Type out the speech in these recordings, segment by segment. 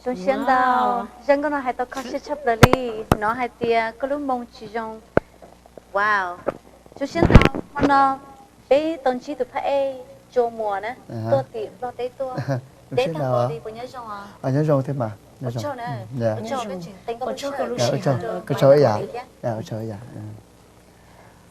Zoo siab ntau, zaj nkauj no hais tau kho siab tshaj plaws li. Hnov hais tias koj lub moo tsis zoo. Wow, zoo siab ntau, hmo no peb tau ntsib tus phab ej Tsua Muas na, tuaj tim Nplog teb tuaj. Deb tag npaum li, puas nyob zoo? Nyob zoo thiab mas. Ua tsaug na, ua tsaug koj tseem qee nkauj, ua tsaug ib yam, ua tsaug ib yam.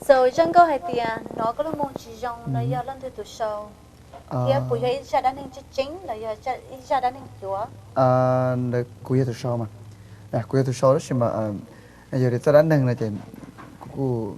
So zaj nkauj hais tias hnov koj lub moo tsis zoo no yog leej twg tus sau, thiab puas yog ib zaj dab neeg tseeb tseeb los yog ib zaj dab neeg cuav? Kuv yog tus sau mas, kuv yog tus sau tab sis mas yog li txoj dab neeg no ces kuv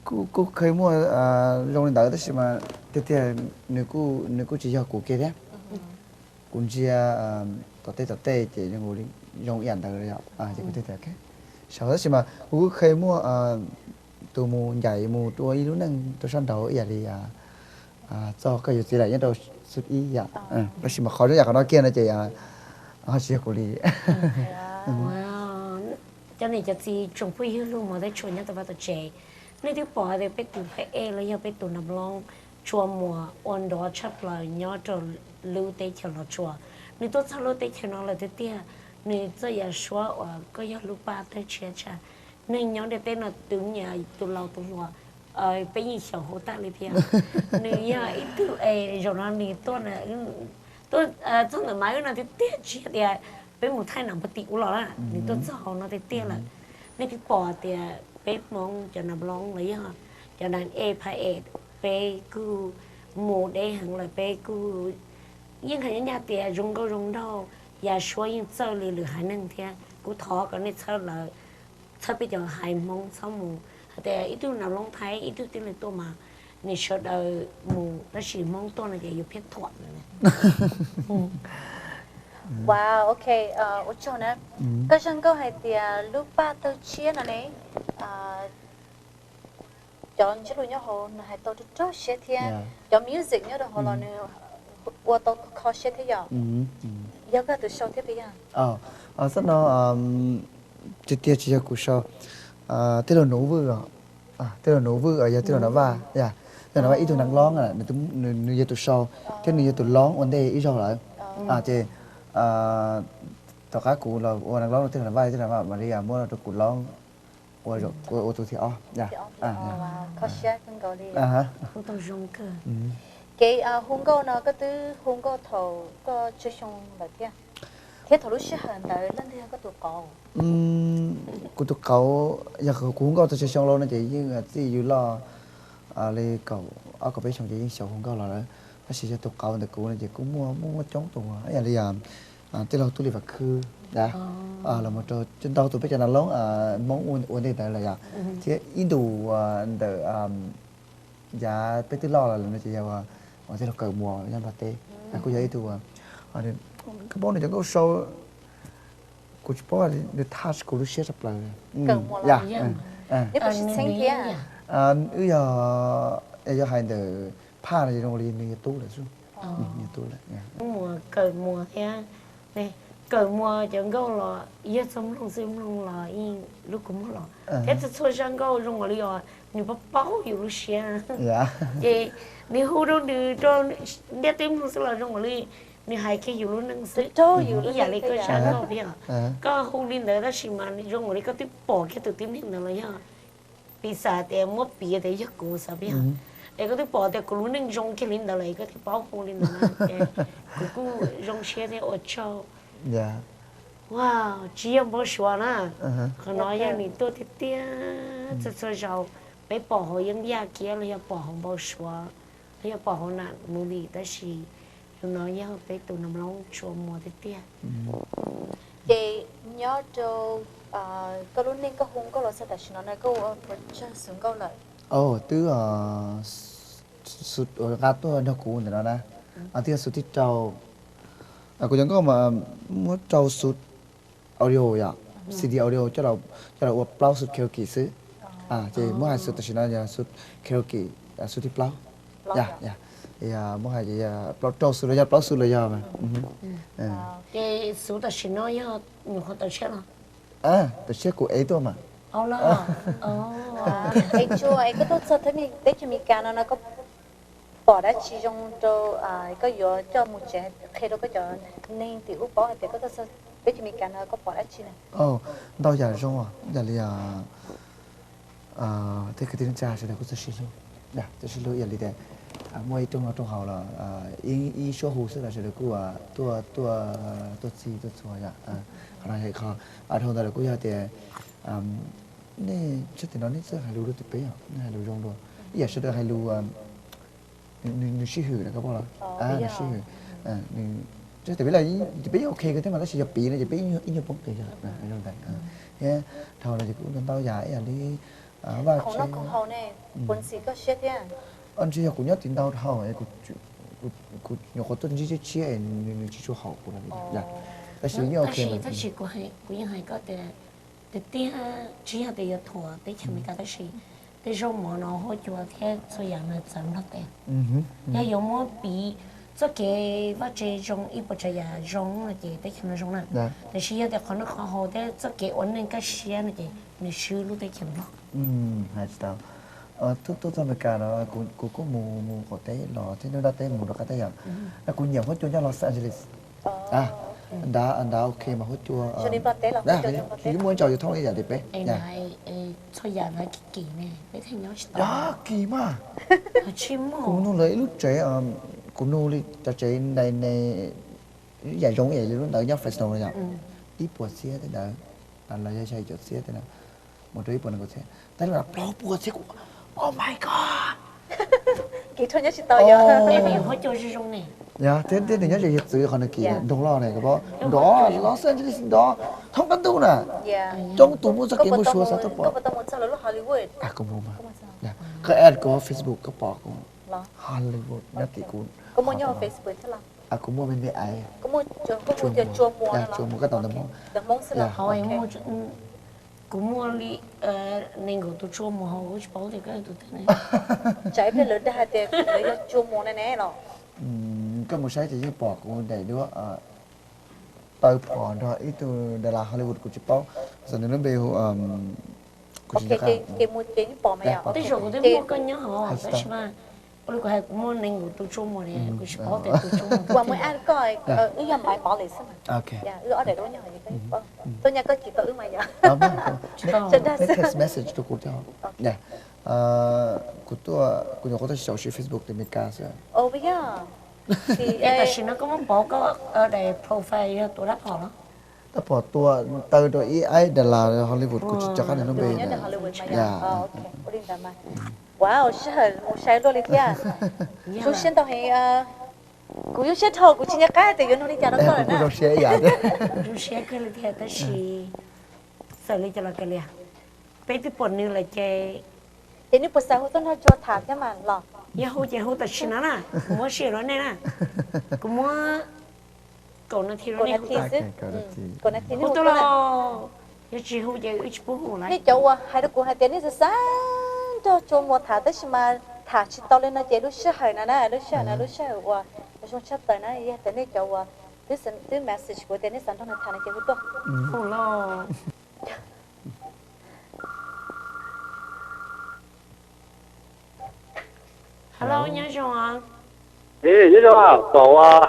kuj, kuj kheev muaj zoo li ntawd tab sis mas tiag tiag nws kuj tsis yog kuv kiag thiab. Kuv ntsia tom tej tom tej ces zoo ib yam ntawd, ces kuv thiaj tias sau. Tab sis mas kuv kuj kheev muaj tus mus ncaim mus ua ib lub neej rau sab nraud ib yam li txoj koj yuav txiv lawm nyob rau xub ib yam. Tab sis mas qhov zoo yam qhov no kiag no ces ho tsis yog kuv li. Cov niam cov txiv tsoom phooj ywg hlub mos teb tshua nyob tau vaj tau tsev, nej twb pom tias peb tus phab ej los yog peb tus nam loob Tsua Muas ua nrov tshaj plaws nyob rau lub teb chaws Los Tsuas. Nws tuaj txog lub teb chaws no lawm tiag tiag. Nws txoj yav suab uas koj yog lub paj tawg tshiab tshaj, neeg nyob ntiaj teb no tus me nyuam tus laus tus hluas, peb yeej xyaum hauv tag li thiab. Nws yog ib tug es zaum no nws tuaj, tuaj txog ntawm mas wb no tiag tiag tsis hais tias peb mus thaij nam pag tim ub los na, nws tuaj txog hauv no tiag tiag lawm. Nej twb pom tias peb Hmoob cov nam loob los yog cov nam ej phab ej, peb kuj mus deb heev lawm, peb kuj yeej hais nyob nyaj tias zoo nkauj zoo nraug, yav suab yeej txawj li lwm haiv neeg thiab. Kuv thov kom nej txhawb lawv, txhawb peb cov haiv Hmoob txhob mus hais tias ib tug nam loob Thaib ib tug tib neeg tuaj mas nws sawv daws mus tab sis Hmoob tuaj no ces yuav phiaj thuam. Wow, ok, ua tsaug na. Koj zaj nkauj hais tias lub paj tawg tshiab no ne, cov ntsiab lus nyob hauv nws hais tau raug siab thiab cov music nyob rau hauv los nws ua tau kho siab thiab yom? Yog koj tus sau thiab puas yog? Xab no tiag tiag tsis yog kuv sau, tij laug Nuv Vwj, tij laug Nuv Vwj yog tij laug Nav Vaj, tij laug Nav Vaj ib tug nam loob, nws yog tus sau thiab nws yog tus loob ua ntej ib zaug lawm. Ces tom qab kuv los ua nam loob, tij laug Nav Vaj, tij laug Nav Vaj mam li muab rau kuv loob ua tus thib ob. Kev hu nkauj no koj twb hu nkauj thaum koj tsawg xyoo lawm thiab? Thiab thaum lub sij hawm ntawd leej twg yog koj tus qauv? Kuv tus qauv, yog kuv hu nkauj tau tsawg xyoo los no ces yeej txij yus loj li kaum ob kaum peb xyoo ces yeej xyaum hu nkauj los lawm. Tab sis yog tus qauv ntawm kuv no ces kuj muaj, muaj, muaj coob tus, ib yam li tij laug Tub Lis Vam Khwb, los mus rau coob ntau tus peb cov nam loob Hmoob ua ntej ntawd lawm yom. Thiab ib ntus ntawm yav peb twb loj los lawm no ces yog tij laug Kawm Muas nyob Nplog teb, kuj yog ib tug, koj paub nws cov nkauj sau, kuv tsis paub, nws touch kuv lub siab tshaj plaws. Wb yog, yog hais ntawm phaj no zoo li nws yog tub lawm xwb. Nws yog tub lawm. Muas, Kawm Muas thiab, Kawm Muas cov nkauj los yog txog mloog xwb, mloog los yeej lub kua muag los. Thiab txhua txhua zaj nkauj zoo li os, nws paub paub yus lub siab. Ces nws hu rau nws rau ntiaj teb mloog xwb los zoo li nws hais kiag yus lub neej xwb. Ib yam li koj zaj nkauj thiab, koj hu li ntawd tab sis mas zoo li koj twb pom kiag tus tib neeg ntawd los yog, piv xam tias muab piv tias yog kuv xav pib, es koj twb pom tias kuv lub neej zoo kiag li ntawd lawm es koj thiaj paub hu li ntawd na. Kuv kuj zoo siab thiab ua tsaug. Wow, tsis yog npau suav na, qhov no yog nws tuaj tiag tiag. Txhua txhua zaus peb pom hauv yeeb yaj kiab los yog pom hauv npau suav los yog pom hauv nam movie tab sis zaum no yog peb tus nam loob Tsua Muas tiag tiag. Ces nyob rau koj lub neej koj hu nkauj los txog tam sim no na koj ua puas tsawg xus nkauj lawm? Twb nqa tuaj nrog kuv ntawm no na, twb yog xus thib rau. Kuv cov nkauj mas muab rau xus audio yom, C D audio coj los ua plaub xus karaoke xwb. Ces muab hais xus tam sim no yog xus karaoke xus thib plaub. Muab hais ces yog plaub rau xus los yog plaub xus los yog. Ces xus tam sim no yog nyuam qhuav tawm tshiab los? Tawm tshiab kuv ev tuaj mas. Es Tsua, es koj tuaj txog teb chaws Amelikas no no koj pom dab tsi zoo rau koj yuav coj mus tsev, qhia rau koj cov neeg tim ub paub hais tias koj tuaj txog teb chaws Amelikas no koj pom dab tsi na? Ntau yam zoo, yam li tej kwv tij neej tsa sawv daws kuj txawj sib hlub, txawj sib hlub ib yam li tias muaj ib rooj no rooj haus los ib suab hu xwb los sawv daws kuj tuaj, tuaj, tuaj txhij tuaj txhua yom. Qhov no yog ib qho. Dhau ntawd lawm kuj yog tias nej txog tim no nej txawj hais lus dua tim peb, nej hais lus zoo dua, ib yam sawv daws hais lus, nws sib hwm na koj paub los, nws sib hwm. Txog tim peb los, ces peb yeej ok kawg thiab mas tab sis yog piv no ces peb ib nyuag poob qis zog. Thiab dhau no ces kuj ntau yam ib yam li vaj tsev. Ntshe yog kuv nyob tim ntau dhau, kuv nyuam qhuav tuaj ntsib tshiab tshiab es nws tsis tshua haum kuv lawm. Tab sis yeej ok. Tab sis kuv yeej hais koj tias, tiag tiag tsis yog tias yuav thuam teb chaws Amelikas tab sis tej zaub mov no huab cua thiab txhua yam no txawv Nplog teb. Yog yuav muab piv txoj kev vaj tse zoo ib puas tsav yam zoo no ces teb chaws no zoo na. Tiam sis yog tias qhov noj qhov haus thiab txoj kev ua neej kaj siab no ces nws swb lub teb chaws Nplog. Hais tsis tau. Tuaj, tuaj txog Amelikas no kuv kuj mus, mus qaum teb los thiab nyob dab teb mus rov qab teb yom. Kuv nyiam huab cua nyob Los Angeles. Nrad, nrad ok mas huab cua, kuv muaj ntsaum yuav thooj ib yam li peb. Txhua yam no kim kim ne, peb thiaj nyob tsis tau. Yog kim mas. Kuv nug lawv ib lub tsev, kuv nug li cov tsev ne, yam zoo ib yam li lub ntawd nyob Fresno no yom, ib puas txhiab tej ntawd, los yog xya caum txhiab tej ntawd, mus rau ib puas nees nkaum txhiab, tej ntawd plaub puas txhiab kuv, oh my god. Yog thiab, thiab nws nyob ze yawg txwv qhov nws kim nroog loj ne, nrov Los Angeles nrov thoob qab ntuj na. Coob tus muaj txoj kev npau suav xav tuaj pom. Kuv mus, koj add kuv Facebook koj pom kuv. Hollywood nyob tim kuv. Kuv muaj me me aiv. Tsuas muag koj tau ntawv Hmoob. Kuv muaj li nees nkaum tus tsua muag hauv kuv tsis paub tias koj yog tus twg ne. Tsam ib pliag lawv dag hais tias lawv yog tsua muag na ne los. Koj mus saib ces yeej pom kuv daim duab taw phom nrog ib tug das las Hollywood kuv tsis paub, xav nws lub npe hu, kuv tsis nco qab. Ces mus ces yeej pom mas yom. Tej zaum kuv twb muaj koj nyob hov tab sis mas ua li kuv hais kuv muaj nees nkaum tus tsua muag li kuv tsis paub tias tus tsua muag. Kuv mus add koj, wb yog Maiv Mauv Lis xwb mas. Wb ob daim duab nyob hov, koj yeej paub. Tuaj nyob koj kis tau wb mas yom. Tsis dag xwb. Text message rau kuv thiab. Kuv tuaj, kuv nyuam qhuav tuaj xyaum siv Facebook tim Amelikas xwb. Tam sim no koj muab pauv koj daim profile yog tua dab phom los? Dab phom tua taw rau ib aib das las Hollywood kuv tsis nco qab nws lub npe. Wow, sij hawm mus sai luaj li thiab. Zoo siab ntau heev. Kuv zoo siab dhau, kuv tsis nco qab tias yuav nug li cas rau koj lawm na. Zoo siab kawg li thiab tab sis txawm li cas los kav liam, peb twb pom nws lawm ces. Ces nej puas xav hu tuaj nrog tsua tham thiab mas los? Yog hu ces hu tam sim no na, kuv muab sij hawm rau nej na. Kuv muab kaum nas this rau nej hu tau. Hu tau los, yog tsis hu ces wb tsis pub hu lawm. Nej cov uas hais rau kuv hais tias nej xav xav nrog tsua muag tham tab sis mas tham tsis tau li no ces lub sij hawm no na, lub sij hawm no lub sij hawm uas zoo tshaj plaws na, yog tias nej cov uas twb message kuv tias nej xav nrog nws tham no ces hu tuaj. Hu los. Hello, nyob zoo os. Nyob zoo, pom uas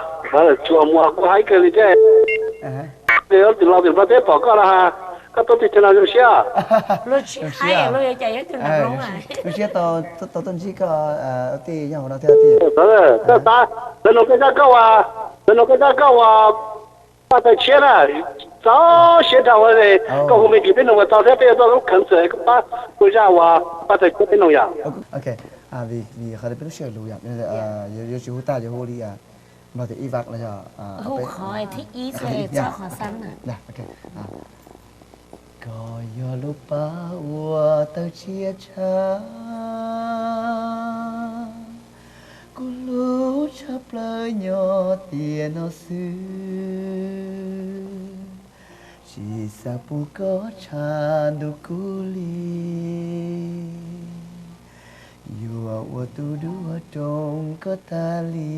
tsua muag kuj haib kawg li thiab. Tim los tim Nplog teb pom koj no, koj tuaj tim chaw no zoo siab. Luag tsis haib, luag yuav cas yuav tus nram Hmoob. Zoo siab tau tuaj ntsib koj, tij nyob hauv no thiab tij. Lawv nug koj zaj koj uas, lawv nug koj zaj koj uas paj taw tshiab na, txaus siab dhau, koj hu me ntsis peb nug ua tau thiab peb yuav tuaj lub kheev txawm koj pab hu zaj uas paj taw tshiab peb nug yom. Vim qhov peb lub sij hawm luv yom, yuav tsis hu tag yuav hu li Nplog tias ib vab los yog hu qhov thib ib txog qhov xab na. Koj yog lub paj uas taw tshiab tshaj, kuv hlub tshaj plaws nyob tiam no xwb, tsis xav pub koj tshav ntuj kub li, yuav ua tus duab roos koj tas li.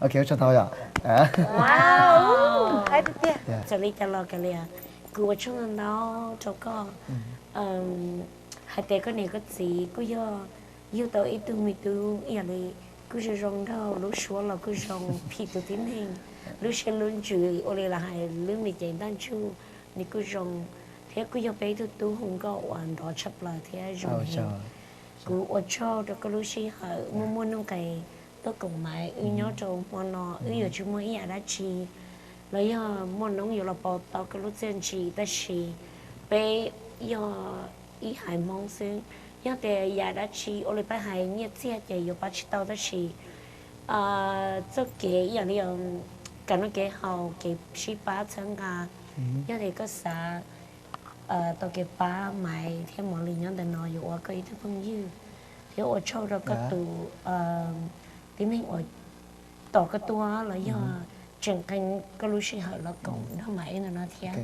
Ok, ua tsaug ntau yom. Txawm li cas los kav liam, kuv ua tsaug ntau ntau rau koj. Hais tias koj niam koj txiv kuj yog yug tau ib tug me tub ib yam li kuj zoo zoo nraug, lub suab los kuj zoo, phim tus tib neeg, lub siab lub ntsws ua li los hais lub me cev ntaj ntsug nws kuj zoo, thiab kuj yog peb ib tug tub hu nkauj uas nrov tshaj plaws thiab zoo heev. Kuv ua tsaug rau koj lub sij hawm muaj muaj nuj nqes tuaj koom Maiv wb nyob rau hmo no, wb yuav tsis muaj ib yam dab tsi los yog muaj noob yuav los pauv tau koj lub txiaj ntsig, tab sis peb yog ib haiv Hmoob xwb, yog tias yam dab tsi ua li peb hais nyiaj txiag ces yuav pab tsis tau, tab sis txoj kev ib yam li kam noj kev haus, kev sib pab txhawb nqa, yog tias koj xav tau kev pab, Maiv thiab Mos Lis nyob ntawm no yuav ua koj ib tug phooj ywg, thiab ua tsaug rau koj tus tib neeg uas tos koj tuaj los yog tseem qee koj lub sij hawm los koom nrog Maiv ib ntawm no thiab.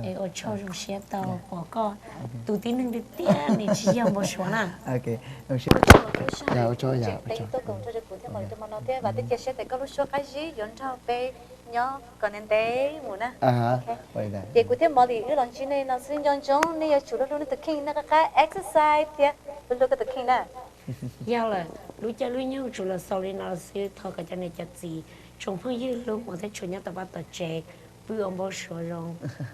Es ua tsaug, zoo siab tau pom koj tus tib neeg tiag tiag, nws tsis yog npau suav na. Ua tsaug, tseem teev tuaj koom nrog rau kuv thiab Mos Lis rau hmo no thiab vam thiab cia siab tias koj lub suab qab zib yuav nrog peb nyob kom ntev ntev mus na. Ces kuv thiab Mos Lis wb los ntsib nej no xwb, nco ntsoov nej yuav tsum hlub hlub nej tus kheej, nej qab qab exercise thiab hlub hlub koj tus kheej na. Yog lawm, lub caij lub nyoog tsuas los xaus li no xwb, thov kom cov niam cov txiv tsoom phooj ywg hlub hmov thiab tshua nyob tom vaj tom tsev, pw ua npau suav zoo,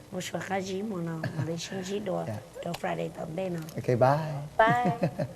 npau suav qab zib hmo no mam li sib ntsib dua rau Friday tom ntej no. Bye.